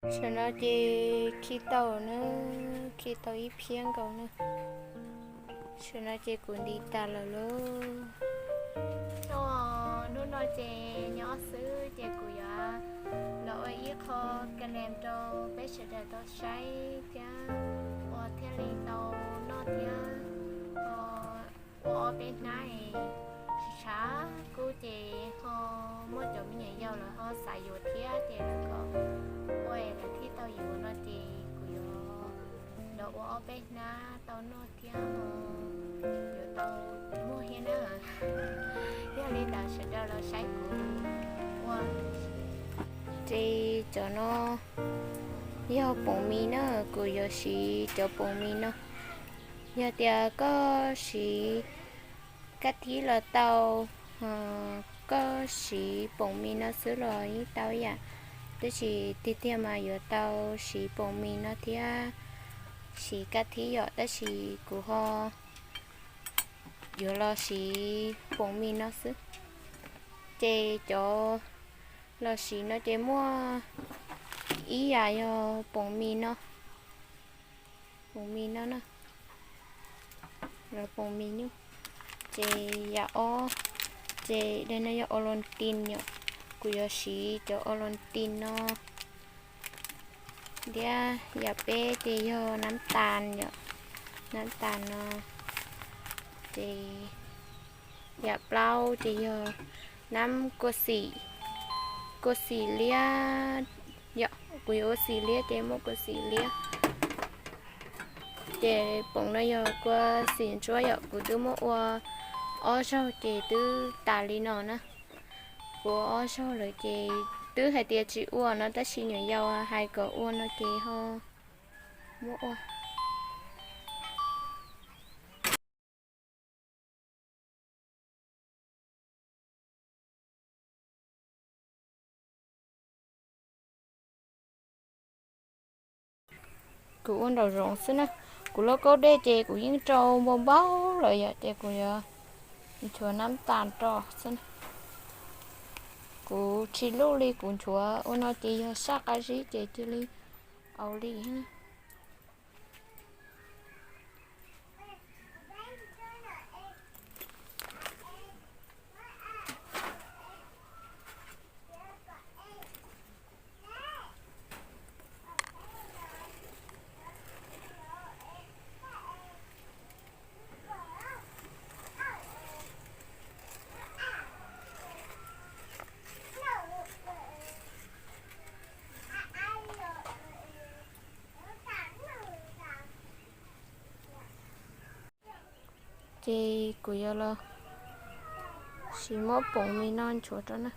Tam sim no ces khi tau na, khi tau ib phiab nkaus na. Tam sim no ces kuv ntim tas lawm lauj. Hnub no ces nyob xwb ces kuv yuav los ua ib qho ka lees rau peb sawv daws tau saib thiab ua thiaj li tau noj thiab. Ua ob peb hnab es tshav kub ces ho muaj cov me nyuam yaus lawv ho xav yuav thiab ces lawv kom ua es lawv thiaj tau yuav no ces kuv yuav los ua ob peb hnab tau noj thiab ho yuav tau muag thiab na. Yog li ntawd sawv daws los saib kuv ua. Ces cov no yog poom mis na, kuv yuav siv cov poom mis no. Yog tias koj siv kab thib los tau, koj siv poom mis no xwb los yeej tau ib yam, tab sis tiag tiag mas yuav tau siv poom mis no thiab siv kab thib yom, tab sis kuv ho yuav los siv poom mis no xwb. Ces cov los siv no ces muaj ib yam yog poom mis no, poom mis no na, poom mis nyuj. Ces yam ob, ces dej no yog o lontin yom, kuv yuav siv cov o lontin no. Thiab yam peb ces yog nab tas yom, nab tas no. Ces yam plaub ces yog nab kua xim, kua xim liab yom, kuv yuav ua xim liab ces muaj kua xim liab. Ces poom no yog kua xim ntsuab yom, kuv twb muab ua ob zaug ces twb tas li no na. Kuv ua ob zaug lawm ces twb hais tias tsis ua no tab sis nyuam yaus hais kom ua no ces ho muab ua. Kuv ua nraum zoov xwb na. Kuv lauj kaub dej ces kuv yeej rau npau npau lawm yom, ces kuv yuav nchuav nab tas rau xwb na. Kuv tsis luj li, kuv nchuav ua no ces yog saj qab zib ces cia li au li. Ces kuv yuav los sim muab poom mis no nchuav rau na.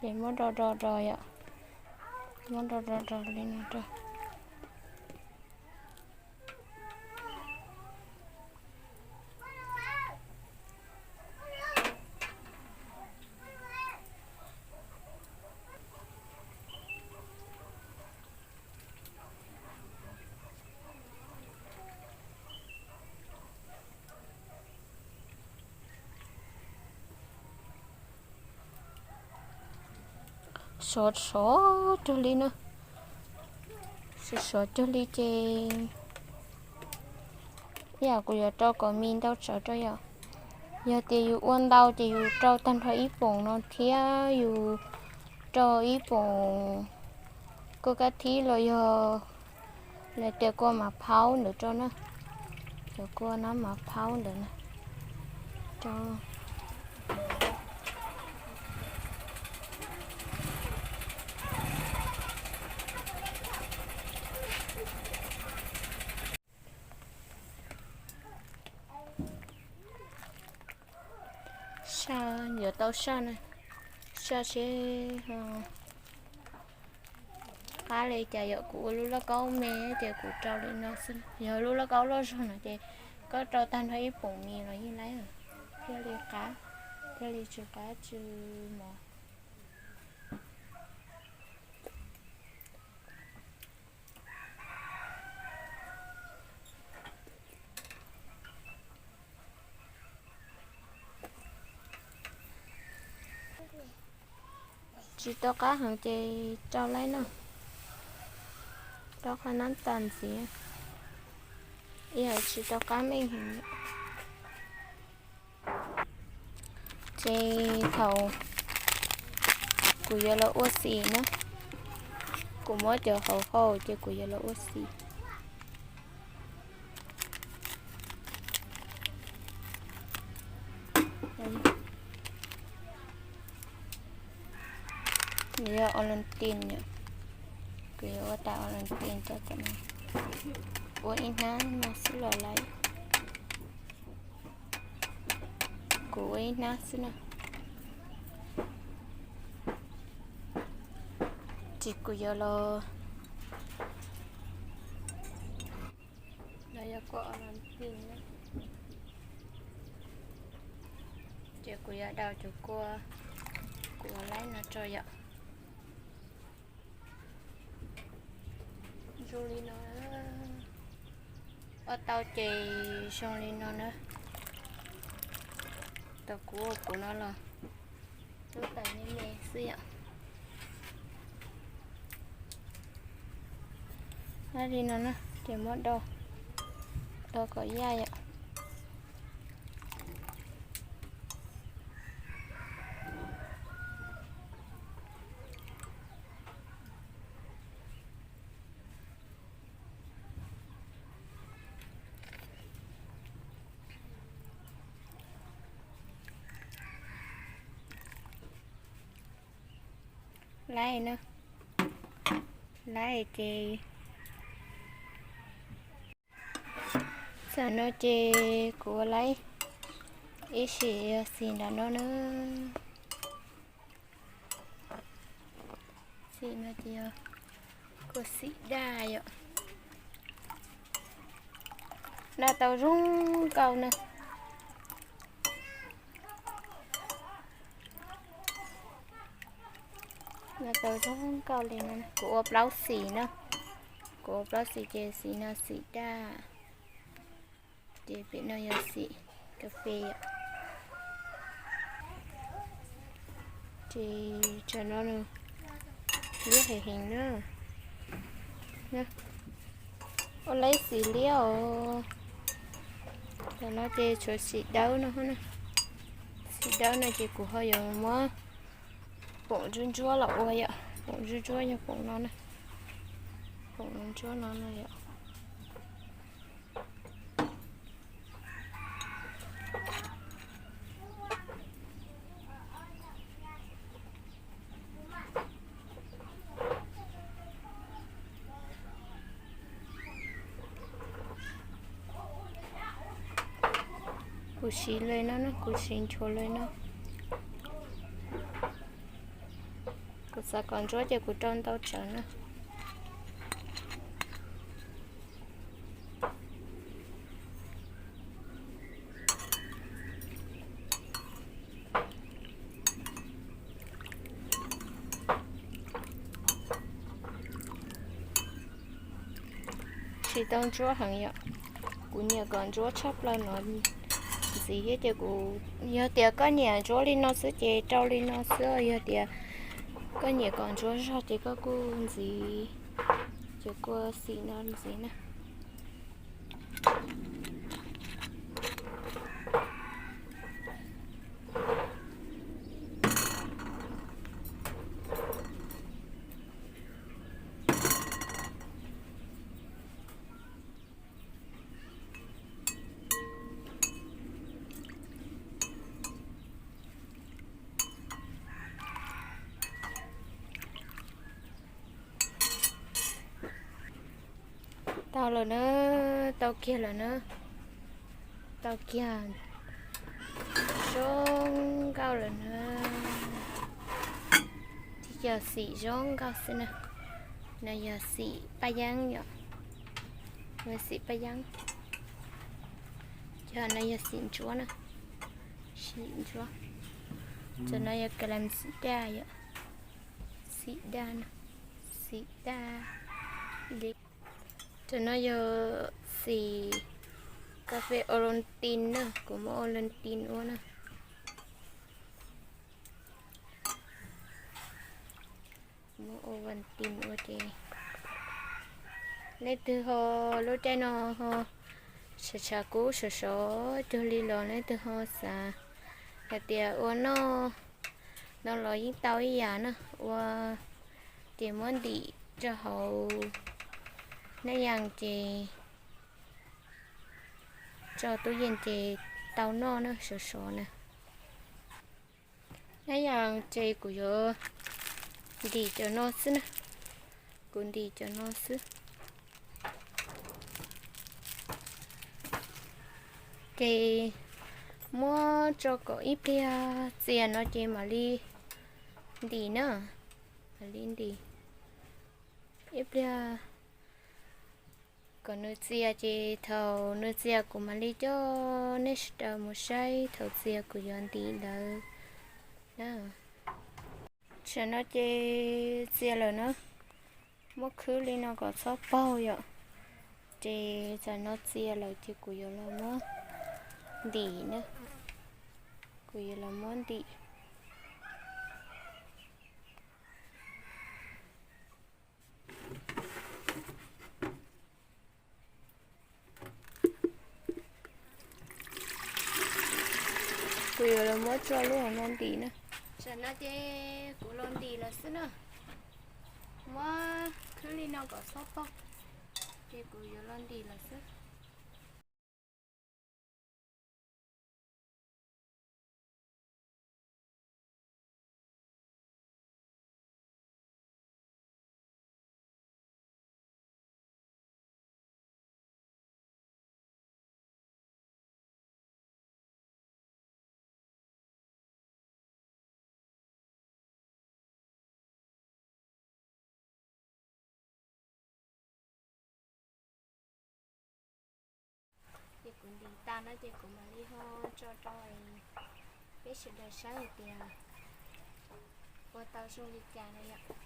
Ces muab do do do yom, muab do do do li no rau. Sov sov cuag li na, sov sov cuag li ces ib yam kuv yuav rau kom mis ntau tsawv rau yom. Yog tias yus ua ntau ces yus rau tag nrho ib poom no thiab yus rau ib poom kua kab thib los yog lawv tias kua mav phaub ntawd rau na, cov kua nab mav phaub ntawd na rau. Tau saj na, saj seb qab li cas. Yog kuv ua lub lauj kaub me ces kuv rau li no xwb, yog lub lauj kaub loj zog no ces koj rau tag nrho ib poom mis los yeej laib, thiaj li qab, thiaj li tsis qab tsis mos. Tsis tau qab heev ces rau laib no, rau qhov nab tas ntxiv, ib yam tsis tau qab meej heev. Ces thaum kuv yuav los ua xim na, kuv muab cov hauv hau ces kuv yuav los ua xim. Nws yog os las tis yom, kuv yuav ua tas os las tis rau tom no, ua ib hnab no xwb los laib. Kuv ua ib hnab xwb na, ces kuv yuav los, los yog kua os las tis na, ces kuv yuav daus cov kua kuv ua laib no rau yom. Zoo li no, ua tau ces zoo li no na. Tau kuv ua kuv no los tub tais me me xwb yom. Li no na ces muab do, do kom yaj yom. Laib na, laib ces txawm no ces kuv ua laib ib sim yog xim nram no na. Xim no ces yog kua xim daj yom. Daj tau zoo nkauj na. Daj tau zoo nkauj li no. Kuv ua plaub xim na. Kuv ua plaub xim ces xim no xim daj, ces pem no yog xim kas fes yom. Ces tam no liab heev heev na. Ua laib xim liab os. Tam no ces tshuav xim dawb no na. Xim dawb no ces kuv ho yuav muab poom ntsuab ntsuab los ua yom. Poom ntsuab ntsuab yog poom no na. Poom ntsuab no no yom. Kuv siv li no na, kuv siv nchuav li no. Kuv xav kom ntsuab ces kuv rau ntau tsawv na. Tsis tau ntsuab heev yom. Kuv nyiam kom ntsuab tshaj plaws no ntxiv thiab ces kuv, yog tias koj nyiam ntsuab li no xwb ces rau li no xwb, yog tias koj nyiam kom ntsuab zog ces koj kuj ntxiv cov kua xim no ntxiv na. Tau lawm na, tau kiag lawm na, tau kiag zoo nkauj lawm na. Yog xim zoo nkauj xwb na. No yog xim paj yeeb yom. Yog xim paj yeeb. Cov no yog xim ntsuab na. Xim ntsuab. Cov no yog kas las xim daj yom. Xim daj na. Xim daj li. Cov no yog xim kas fes ua las tis na, kuv muab ua las tis ua na. Muab ua vas tis ua ces nej twg ho lub caij no ho tshav tshav kub sov sov cuag li los nej twg ho xav hais tias ua noj no los yeej tau ib yam na, ua ces muab ntim rau hauv hnab yas ces tso tub yees ces tau noj na, sov sov na. Hnab yas ces kuv yuav ntim cov no xwb na, kuv ntim cov no xwb. Ces muab tso kom ib pliag txias no ces mam li ntim na, mam li ntim ib pliag kom nws txias ces thaum nws txias kuv mam li coj nej sawv daws mus saib thaum txias kuv yuav ntim ntawd na. Tam sim no ces txias lawm na, muab khwb li no kom txhob paug yom. Ces tam sim no txias lawm ces kuv yuav los muab ntim na, kuv yuav los muab ntim. Kuv yuav los muab tso lub hauv no ntim na. Tam sim no ces kuv los ntim lawm xwb na. Muab khwb li no kom txhob paug, ces kuv yuav los ntim lawm xwb. Ces kuv ntim tas no ces kuv mam li ho tso rau peb sawv daws saib hais tias ua tau zoo li cas no yom. Tam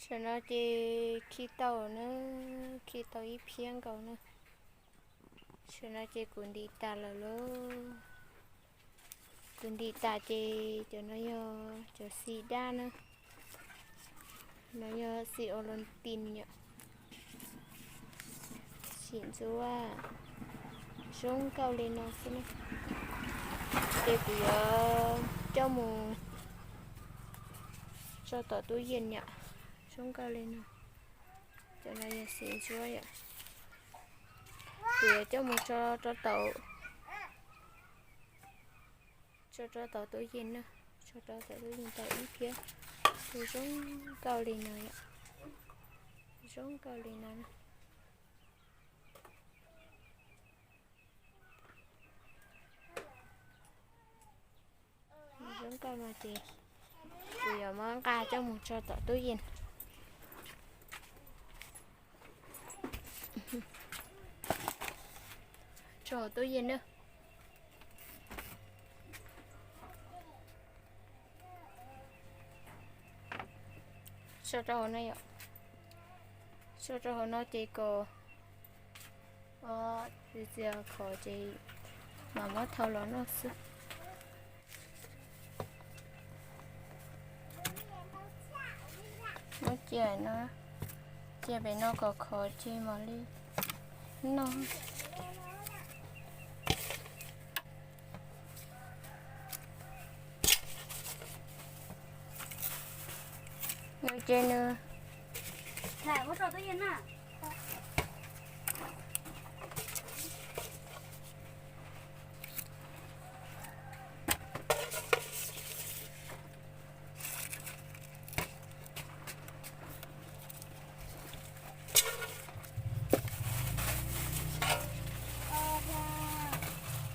sim no ces khi tau na, khi tau ib phiab nkaus na. Tam sim no ces kuv ntim tas lawm lauj. Kuv ntim tas ces cov no yog cov xim daj na. No yog xim ua las tis yom. Xim ntsuab zoo nkauj li no xwb na. Ces kuv yuav coj mus tso tom tub yees yom. Zoo nkauj li no. Cov no yog xim ntsuab yom. Kuv yuav coj mus tso rau tom, tso rau tom tub yees na. Tso rau tom tub yees tau ib phiab. Tus zoo nkauj li no yom. Zoo nkauj li no na. Zoo nkauj no ces kuv yuav muab nqa coj mus tso tom tub yees. Tso tub yees na. Tso rau hauv no yom. Tso rau hauv no ces kom txias khov ces mam muab thau los noj xwb. Muab cia no, cia pem no kom khov ces mam li noj. Nws ces nws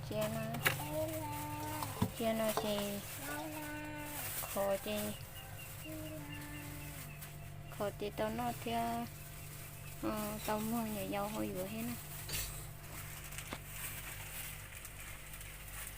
Cia no, cia no ces khov ces, Thov ces tau noj thiab tau muag nyuam yaus hauv yuav thiab na.